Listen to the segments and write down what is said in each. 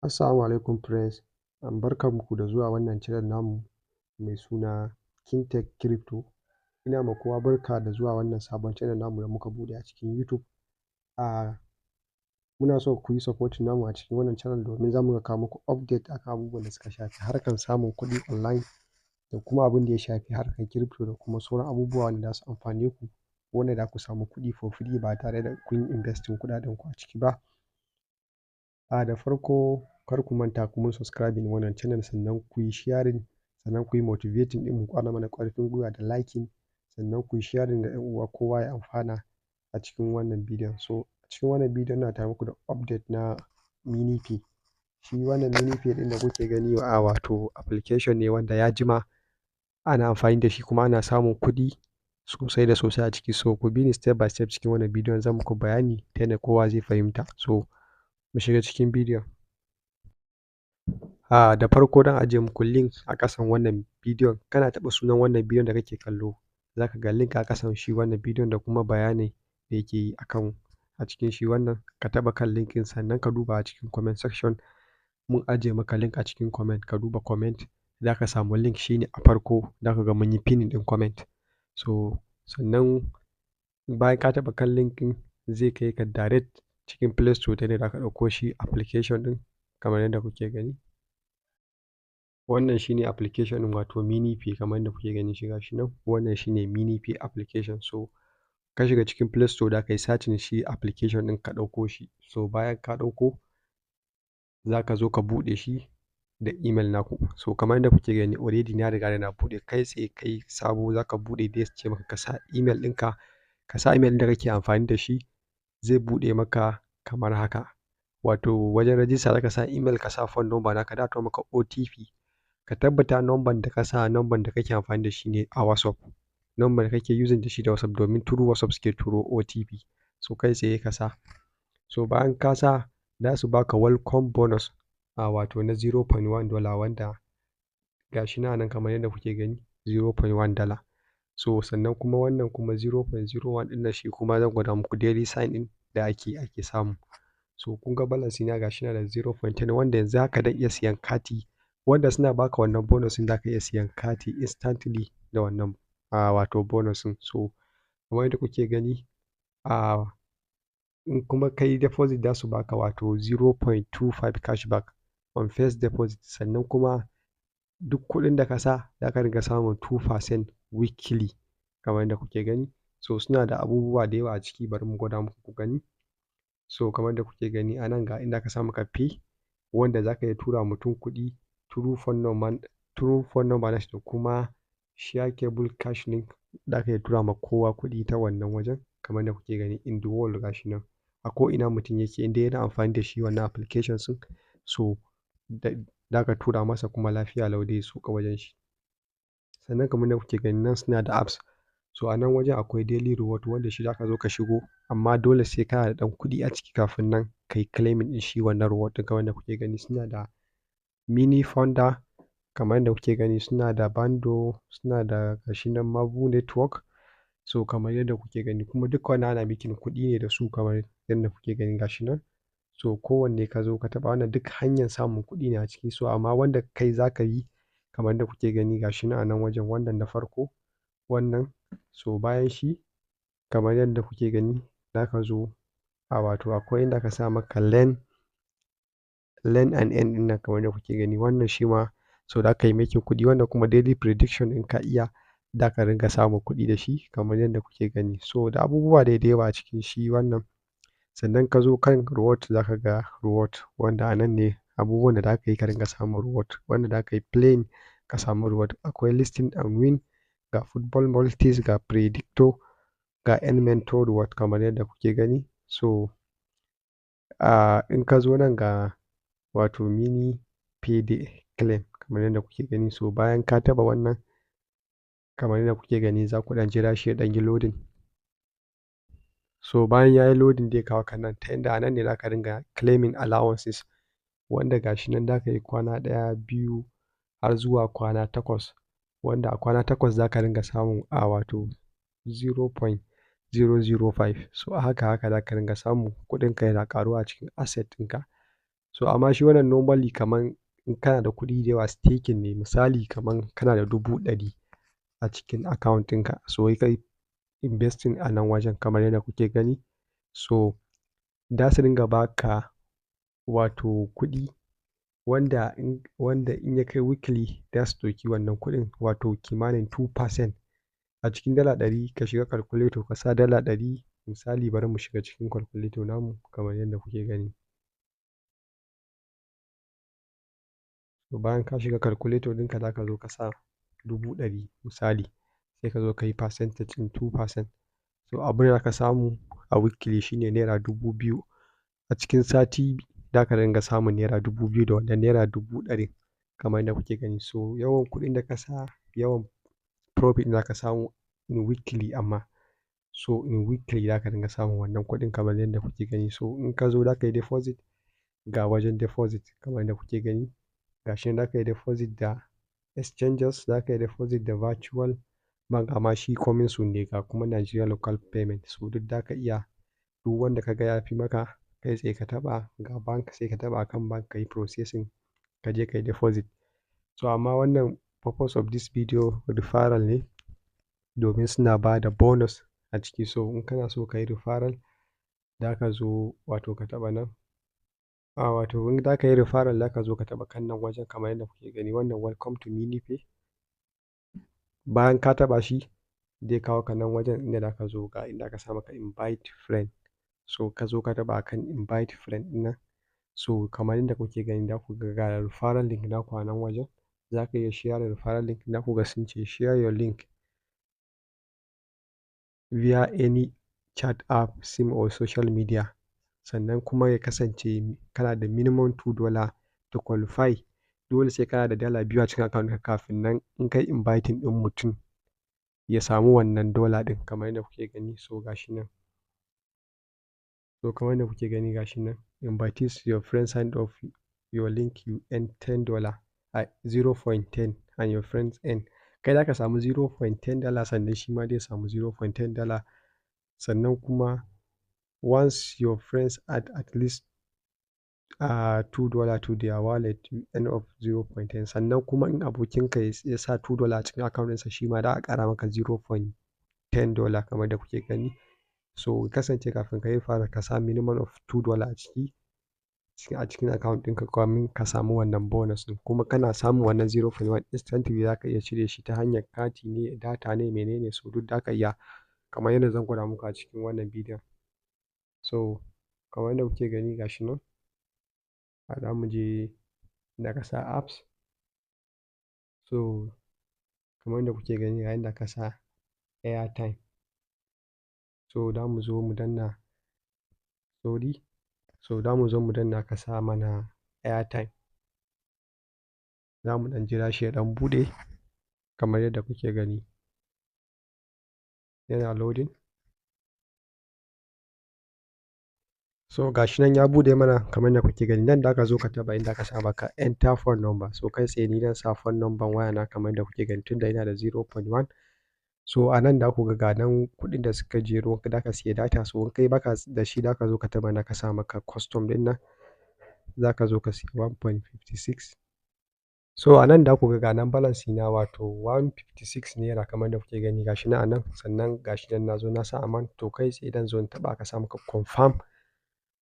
Assalamu alaikum friends, barkanku da zuwa wannan channel namu mai suna Kintech Crypto. Ina ma kowa barka da zuwa wannan sabon channel namu da muka buɗe a cikin YouTube. Muna so ku yi supporting namu a cikin wannan channel domin za mu kawo muku update akan abubuwan da suka shafi harkar samun kuɗi online da kuma abin da ya shafi harkar crypto da kuma sauran abubuwa wanda za su amfane ku, wanda za ku samu kuɗi for free ba tare da kun yi investing kuɗaɗen ku a ciki ba. Da farko, kar ku manta ku mun subscribing wannan channel, sannan ku yi sharing, sannan ku yi motivating ɗinmu, ku ƙara mana ƙarfin gwiwa da liking, sannan ku yi sharing ga 'yan uwa, kowa ya amfana a cikin wannan bidiyon. So a cikin wannan bidiyon ina tare muku da update na MiniPay. Shi wannan MiniPay ɗin da kuke gani a wato application ne wanda ya jima ana amfani da shi kuma ana samun kuɗi sosai da sosai a ciki. So ku bi ni step by step cikin wannan bidiyon, zan muku bayani ta yadda kowa zai fahimta. So mu shiga cikin bidiyon. Da farko zan ajiye muku link a ƙasan wannan bidiyon. Kana taɓa sunan wannan bidiyon da kake kallo, za ka ga link a ƙasan shi wannan bidiyon da kuma bayani da yake yi akan a cikin shi wannan. Ka taɓa kan link ɗin, sannan ka duba a cikin comment section, mun ajiye maka link a cikin comment. Ka duba comment, za ka samu link, shi ne a farko, za ka ga mun yi pinning ɗin comment. So sannan bayan ka taɓa kan link ɗin, zai kai ka direct cikin Play Store ta yadda za ka ɗauko shi application ɗin kamar yadda kuke gani. Wannan shi ne application ɗin, wato MiniPay, kamar yadda kuke gani shi, gashi nan. Wannan shi ne MiniPay application. So ka shiga cikin Play Store, za ka yi searching shi application ɗin, ka ɗauko shi. So bayan ka ɗauko, za ka zo ka buɗe shi da email naku. So kamar yadda kuke gani, already na riga da na buɗe. Kai tsaye, kai sabo za ka buɗe, zai ce maka ka sa email ɗinka. Ka sa email ɗin da kake amfani da shi, zai buɗe maka kamar haka. Wato wajen register za ka sa email, ka sa phone number naka, za a turo maka OTP. Ka tabbata number da ka sa, number da kake amfani da shi ne a WhatsApp. Number da kake using da shi da WhatsApp, domin through WhatsApp suke turo OTP. So kai tsaye ka sa. So bayan ka sa, za su baka welcome bonus a wato na $0.1, wanda ga shi nan kamar yadda kuke gani, $0.1. So sannan kuma wannan kuma 0.01 ɗin nan, shi kuma zan gwada muku daily sign in da ake samu. So kun ga balance ɗina, ga shi na da 0.10, wanda yanzu haka zan iya siyan kati, wanda suna baka wannan bonus ɗin, za ka iya siyan kati instantly da wannan wato bonus ɗin. So kamar yadda kuke gani, in kuma ka yi deposit, za su baka wato 0.25 cashback on first deposit. Sannan kuma duk kuɗin da ka sa, za ka ringa samun 2% weekly kamar yadda kuke gani. So suna da abubuwa da yawa a ciki, bari mu gwada muku ku gani. So kamar yadda kuke gani a nan, ga inda aka sa maka pay, wanda za ka iya tura mutum kuɗi through phone number nashi, da kuma shareable cash link, za ka iya tura ma kowa kuɗi ta wannan wajen kamar yadda kuke gani, in the world, ga shi nan. A ko ina mutum yake, in dai yana amfani da shi wannan applications ɗin, so za ka tura masa kuma lafiya lau zai sauka wajen shi. Sannan kamar yadda kuke gani nan, suna da apps. So a nan wajen akwai daily reward, wanda shi za ka zo ka shigo, amma dole sai kana da ɗan kuɗi a ciki kafin nan ka yi claiming ɗin shi wannan reward ɗin. Kamar yadda kuke gani, suna da mini founder, kamar yadda kuke gani suna da bando, suna da gashi nan Mabu Network. So kamar yadda kuke gani kuma, duka wannan ana making kuɗi ne da su, kamar yadda kuke gani, gashi nan. So kowanne ka zo ka taɓa, wannan duk hanyar samun kuɗi ne a ciki. So amma wanda kai za ka yi, kamar yadda kuke gani, gashi nan a nan wajen, wannan na farko wannan. So bayan shi, kamar yadda kuke gani, za ka zo a wato akwai inda aka sa maka learn and earn ɗin nan, kamar yadda kuke gani, wannan shi ma so za ka yi making kuɗi. Wannan kuma daily prediction, in ka iya, za ka ringa samun kuɗi da shi kamar yadda kuke gani. So da abubuwa dai da yawa a cikin shi wannan. Sannan ka zo kan reward, za ka ga reward, wanda a nan ne abubuwan da za ka yi ka ringa samun reward, wanda za ka yi playing ka samu reward. Akwai listen and win, ga football multis, ga predictor, ga earn mentor reward kamar yadda kuke gani. So in ka zo nan, ga wato mini payday claim kamar yadda kuke gani. So bayan ka taɓa wannan, kamar yadda kuke gani, za ku ɗan jira shi ya ɗan yi loading. So bayan ya yi loading, zai kawo ka nan, ta inda a nan ne za ka ringa claiming allowances, wanda ga shi nan za ka yi kwana ɗaya, biyu, har zuwa kwana 8, wanda a kwana 8 za ka ringa samun a wato 0.005. So a haka haka za ka ringa samun kuɗinka yana ƙaruwa a cikin asset ɗinka. So amma shi wannan normally kaman in kana da kuɗi da yawa, staking ne. Misali, kaman kana da 100,000 a cikin account ɗinka, so kai investing a nan wajen kamar yadda kuke gani, so za su dinga baka wato kuɗi wanda in ya kai weekly za su ɗauki wannan kuɗin, wato kimanin 2% a cikin $100. Ka shiga calculator ka sa $100 misali. Bari mu shiga cikin calculator namu kamar yadda kuke gani. To, bayan ka shiga calculator ɗinka, za ka zo ka sa 100,000 misali, sai ka zo ka yi percentage ɗin 2%. So abin da za ka samu a weekly shine ₦2,000. A cikin sati za ka dinga samun ₦2,000 da wannan ₦100,000 kamar yadda kuke gani. So yawan kuɗin da ka sa, yawan profit da za ka samu in weekly. Amma so in weekly za ka dinga samun wannan kuɗin kamar yadda kuke gani. So in ka zo za ka yi deposit, ga wajen deposit kamar yadda kuke gani, ga shi nan. Za ka yi deposit da exchanges, za ka yi deposit da virtual bank, amma shi coming soon ne. Ga kuma Nigeria local payment. So duk za ka iya, duk wanda ka ga ya fi maka, kai tsaye ka taɓa. Ga bank, sai ka taɓa akan bank ka yi processing, ka je ka yi deposit. So amma wannan purpose of this video referral ne, domin suna ba da bonus a ciki. So in kana so ka yi referral, za ka zo wato ka taɓa nan. A wato in za ka yi referral, za ka zo ka taɓa kan nan wajen kamar yadda kuke gani, wannan "Welcome to MiniPay". Bayan ka taɓa shi, zai kawo ka nan wajen inda za ka zo, ga inda aka sa maka "Invite friend". So ka zo ka taɓa akan "Invite friend" ɗin nan. So kamar yadda kuke gani, za ku ga ga referral link naku a nan wajen. Za ka iya share referral link. Za ku ga sun ce "Share your link via any chat app, sim or social media". Sannan kuma ya kasance kana da minimum $2 to qualify. Dole sai kana da $2 a cikin account ɗinka kafin nan in kai inviting ɗin mutum ya samu wannan dollar ɗin kamar yadda kuke gani. So ga shi nan. So kamar yadda kuke gani, ga shi nan: "Invitees your friend signed up your link, you earn $10 a 0.10 and your friends earn". Kai za ka samu $0.10, sannan shi ma zai samu $0.10. Sannan kuma "Once your friends add at least $2 to their wallet, you earn of 0.10". Sannan kuma in abokinka ya sa $2 a cikin account ɗinsa, shi ma za a ƙara maka $0.10 kamar da kuke gani. So kasance kafin ka yi fara, ka sa minimum of $2 a cikin account ɗinka kamin ka samu wannan bonus ɗin. Kuma kana samun wannan 0.1, instantly za ka iya cire shi ta hanyar kati ne, data ne, menene, so duk za ka iya, kamar yadda zan gwada muku a cikin wannan bidiyon. So kamar yadda kuke gani, ga shi nan. Za mu je inda aka sa apps. So kamar yadda kuke gani, ga inda aka sa airtime. So za mu zo mu danna, sorry, so za mu zo mu danna aka sa mana airtime. Za mu ɗan jira shi ya ɗan buɗe kamar yadda kuke gani. Yana loading. So ga shi nan ya buɗe mana kamar yadda kuke gani. Nan da ka zo ka taɓa inda aka sa maka "Enter phone number". So kai tsaye ni zan sa phone number wayana kamar yadda kuke gani, tunda ina da 0.1. So a nan da ku ga, ga nan kuɗin da suka jero da ka siya data. So in kai baka da shi, da ka zo ka taɓa na ka sa maka custom ɗin nan, za ka zo ka siya 1.56. So a nan da ku ga, ga nan balance na, wato 156 naira kamar yadda kuke gani, gashi nan a nan. Sannan gashi nan na zo na sa amount. To kai tsaye zan zo in taɓa ka sa maka confirm.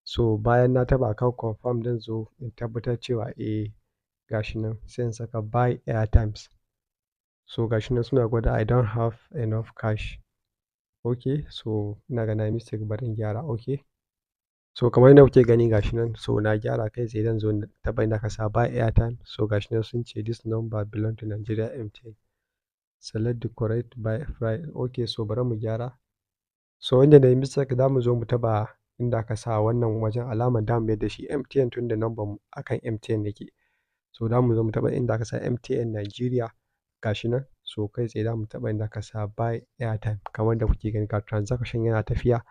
So bayan na taɓa akan confirm, zan zo in tabbatar cewa eh, gashi nan, sai in saka buy airtimes. So gashi nan suna gwada "I don't have enough cash". Okay, so ina ga na yi mistake, bari in gyara. Okay, so kamar yadda kuke gani, gashi nan. So na gyara. Kai tsaye zan zo in taɓa inda aka sa buy airtime. So gashi nan sun ce "This number belong to Nigeria MTN, select the correct buy price". Okay, so bari mu gyara. So inda na yi mistake, za mu zo mu taɓa inda aka sa wannan wajen alamar, da mu mayar da shi MTN, tunda number mu akan MTN yake. So za mu zo mu taɓa inda aka sa MTN Nigeria, gashi nan. So kai tsaye za mu taɓa inda aka sa buy airtime. Kamar da kuke gani, ga transaction yana tafiya.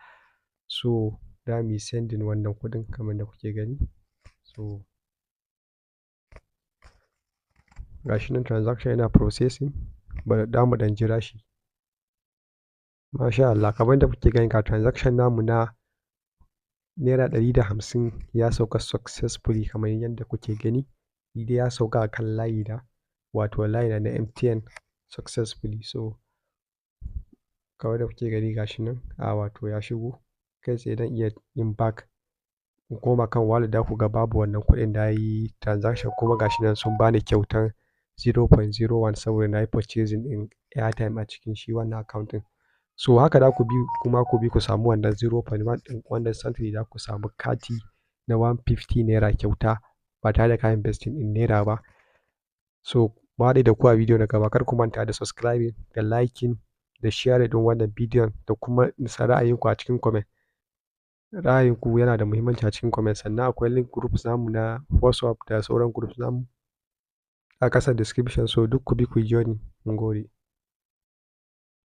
So za mu yi sending wannan kuɗin kamar da kuke gani. So gashi nan transaction yana processing, za mu ɗan jira shi. Masha Allah, kamar da kuke gani, ga transaction namu na ₦150 ya sauka successfully kamar yadda kuke gani. Ni dai ya sauka a kan layina, wato layina na MTN, successfully. So kamar da kuke gani, gashi nan a wato ya shigo kai tsaye. Zan iya yin back in koma kan wallet, da ku ga babu wannan kuɗin da yi transaction. Kuma gashi nan sun bani kyautar 0.01 saboda na yi purchasing ɗin airtime a cikin shi wannan account ɗin. So haka za ku bi, kuma ku bi ku samu wannan 0.1 ɗin, wanda instantly za ku samu kati na 150 naira kyauta ba tare da ka investing ɗin naira ba. So mu haɗe da ku a bidiyo na gaba. Kar ku manta da subscribing da liking da sharing ɗin wannan bidiyon, da kuma sa ra'ayinku a cikin comment. Ra'ayinku yana da muhimmanci a cikin comment. Sannan akwai link groups namu na WhatsApp da sauran groups namu a ƙasar description, so duk ku bi ku yi joining. Mun gode.